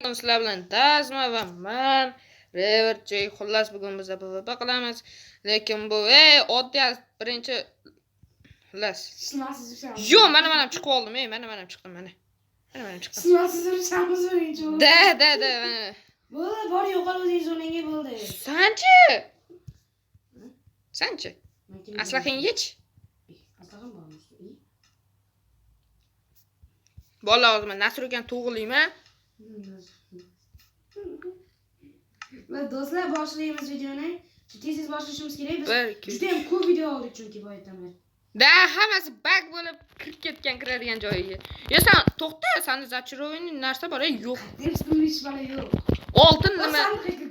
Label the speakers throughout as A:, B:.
A: Sizlar bilan Dazma va man Reverchi. Xullas, bugun biz PvP qilamiz. Lekin bu oddiy birinchi xullas.
B: Sinasiz urishamiz.
A: Yo'q, mana ham chiqib oldim, mana chiqdim, mana. Mana chiqdim.
B: Sinasiz urishamiz birinchi.
A: Da, da, da, mana.
B: Bo'ldi, bor yo'qol o'zingiz o'rningga bo'ldi.
A: Sanchi? Sanchi? Aslahang yech.
B: Aslaham bormi?
A: Bola hozir men Nasr ukani to'g'rilayman.
B: Va do'stlar, boshlaymiz videoni. Tez-tez boshlashimiz kerak. Biz
A: 1 2
B: juda ham ko'p video oldik chunki boyatdan beri.
A: Da, hammasi bag bo'lib kirib ketgan kiradigan joyiga. Yo sen to'xta, sani zachirovanniy narsa bor, yo'q.
B: Deb bala yo'q.
A: Oltin nima?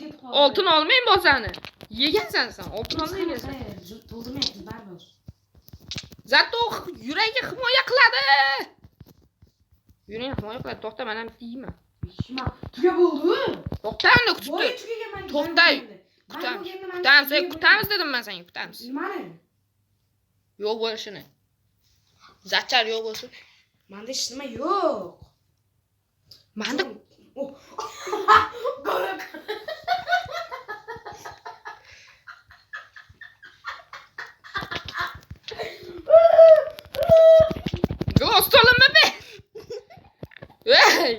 B: Nima?
A: Oltin olmang bo'lsani. Yegansan sen, oltin olmay yegansan.
B: To'ldirmayapmiz baribir.
A: Zato yuragi himoya qiladi. Yuragini himoya qiladi. To'xta, men ham tiyman.
B: Nima? Tuga bo'ldi.
A: To'xta, uni kutib
B: Boya
A: tur.
B: tugagan.
A: To'xta. Kutamiz. Kutamiz, kutamiz dedim men senga, kutamiz.
B: Nimani?
A: Yo'q bo'lishini. Zachar yo'q bo'lsin.
B: Menda hech nima yo'q.
A: Menda
B: Oh. Golok.
A: Glowstone'mi be? Ey!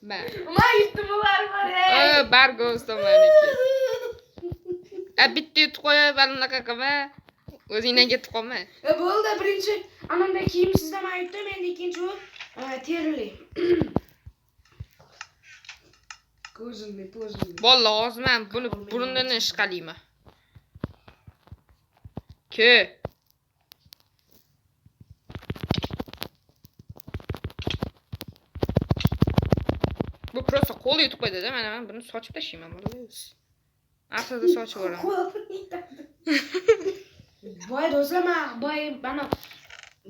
A: Men.
B: Man yutdim ular bor.
A: Ey, bar glowstone meniki. Bitta yutib qo'yib, mana bunaqa qilma. O'zingdan ketib qolma.
B: Bo'ldi, birinchi ananda kiyimsizda men yutdim, endi ikkinchi u terili. Ko'zimni, ko'zimni.
A: Bolla, hozir men buni burnini ishqalayman. Ke. Bu prosta qo'l yutib qo'ydi-da, mana men buni sochib tashlayman, bolla o'zi. Aslida sochib yuboraman.
B: Boya do'stlar, men boya mana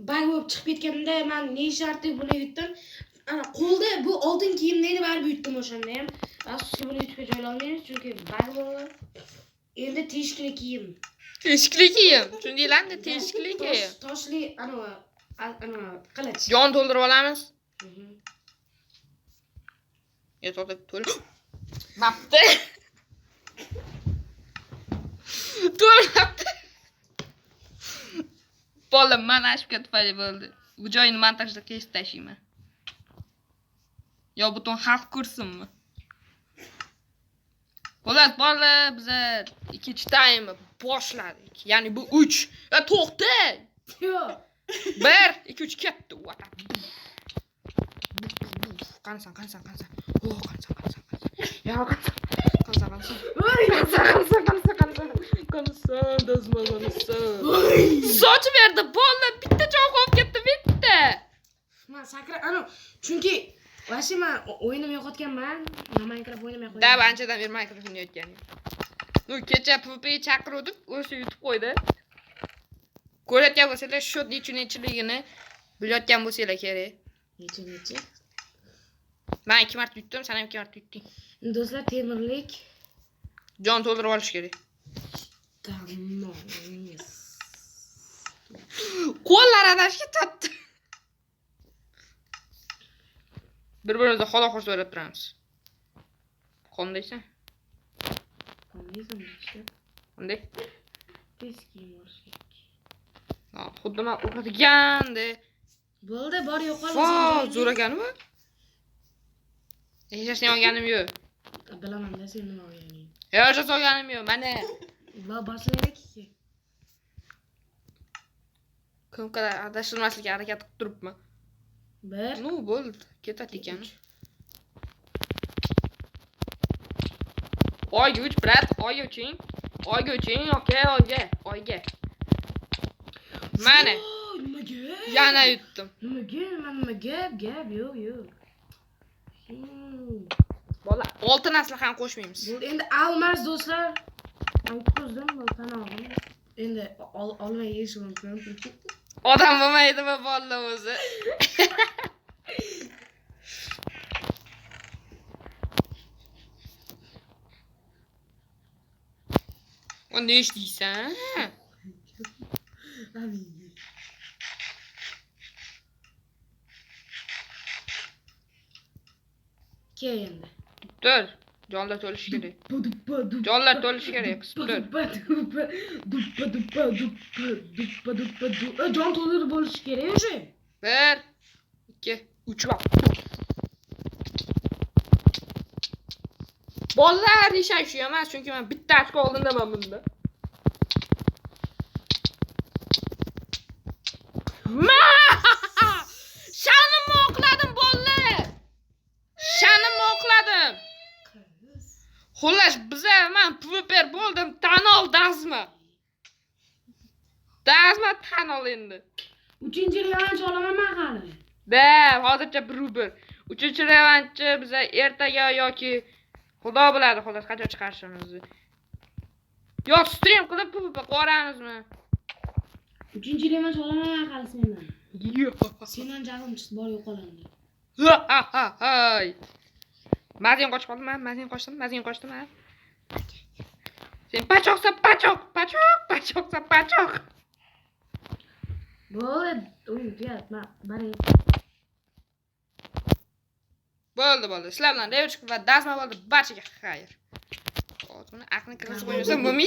B: bag bo'lib chiqib ketganimda men necharta buni yutdim. Ana qo'lda bu oltin kiyimni edi, baribir yutdim o'shanda ham. Afsuski buni yutib joyla olmaymiz, chunki bag bo'ldi. Endi teshikli kiyim.
A: Teshikli kiyim. Tushundinglarmi? Teshikli kiyim.
B: Toshli ana ana qilich.
A: Jon to'ldirib olamiz. Yo, to'xta, to'l. Mapti. To'lmabdi. Bola mana ashka tufayli bo'ldi. Bu joyini montajda kesib tashlayman. Yo butun xalq ko'rsinmi? Xullas, bola, biza ikkinchi taymni boshladik. Ya'ni bu 3. To'xta.
B: Yo'q.
A: 1 2 3 ketdi. Qanasan, qanasan, qanasan. Oh, qanasan, qanasan, qanasan. Ya, qanasan. Qanasan, qanasan. Qanasan, qanasan, qanasan, qanasan. Qanasan, dazma, qanasan. Sochib berdi, bola bitta jon qolib ketdi, bitta.
B: Men sakra, ana, chunki vashi men o'yinim yo'qotganman. Men Minecraft o'ynamay qo'ydim.
A: Da, anchadan beri Minecraft o'ynayotganim. Ну, kecha PvP chaqiruvdik, o'sha yutib qo'ydi. Ko'rayotgan bo'lsanglar, shot necha-nechiligini bilayotgan bo'lsanglar kerak.
B: Necha-necha?
A: Men 2 marta yutdim, sen ham 2 marta yutding.
B: Do'stlar, temirlik.
A: Jon to'ldirib olish kerak.
B: Tamom.
A: Qo'llar adashib ketdi. Bir-birimizni xolo xo'sh o'ylab turamiz. Qondaysan?
B: Qondaysan?
A: Qanday?
B: Tez kiyim olish kerak.
A: Ha, xuddi men o'qiyotganda.
B: Bo'ldi, bor yo'qol.
A: Vo, zo'r ekan-ku. Hech narsa olganim yo'q.
B: Bilaman-da sen nima olganingni.
A: Hech narsa olganim yo'q, mana.
B: Va boshlaylik.
A: Knopkalar adashtirmaslikka harakat qilib turibman.
B: 1.
A: Ну, bo'ldi, ketadi ekan. Oyga uch, brat, oyga uching. Oyga uching, aka, oyga, oyga. Mana.
B: Nimaga?
A: Yana yutdim.
B: Nimaga? Nima gap, gap yo'q, yo'q.
A: Bola, oltin asli ham qo'shmaymiz.
B: Bo'ldi, endi almaz do'stlar. Men ko'zdim, tanog'im. Endi olma yeyish mumkin.
A: Odam bo'lmaydimi bola o'zi? Ne ish deysan?
B: Kel endi.
A: Dur. Jonlar to'lishi kerak.
B: Duppa duppa.
A: Jonlar to'lishi kerak. Qisib tur.
B: Duppa duppa duppa duppa duppa duppa duppa duppa. Jon to'ldirib bo'lishi kerak o'sha.
A: 1 2 3 va. Bolalar nishon shu emas, chunki men bitta ochko oldindaman bunda. Ma! Sha'nimni oqladim bolalar. Sha'nimni oqladim.
B: Qiz.
A: Xullas, biza men PvPer bo'ldim, tan ol dazma. Dazma tan ol endi.
B: Uchinchi revansh olaman man hali.
A: Da, hozircha 1-1. Uchinchi revanshni biza ertaga yoki Xudo biladi, xullas qachon chiqarishimizni. Yo stream qilib PvP qo'ramizmi?
B: Uchinchi revansh olaman man hali sendan.
A: Yo'q.
B: Sendan jag'im chiqdi, bor yo'qolandi.
A: Hay. Mazing qochib qoldim, mazing qochdim, mazing qochdim. Ha. Sen pachoqsa pachoq, pachoq, pachoqsa pachoq.
B: Bo'ldi, o'yin tugadi. Man boray.
A: Bo'ldi, bo'ldi. Sizlar bilan Revichik va Dazma bo'ldi. Barchaga xayr. Hozir buni aqlini kirgizib qo'ymasam bo'lmaydi.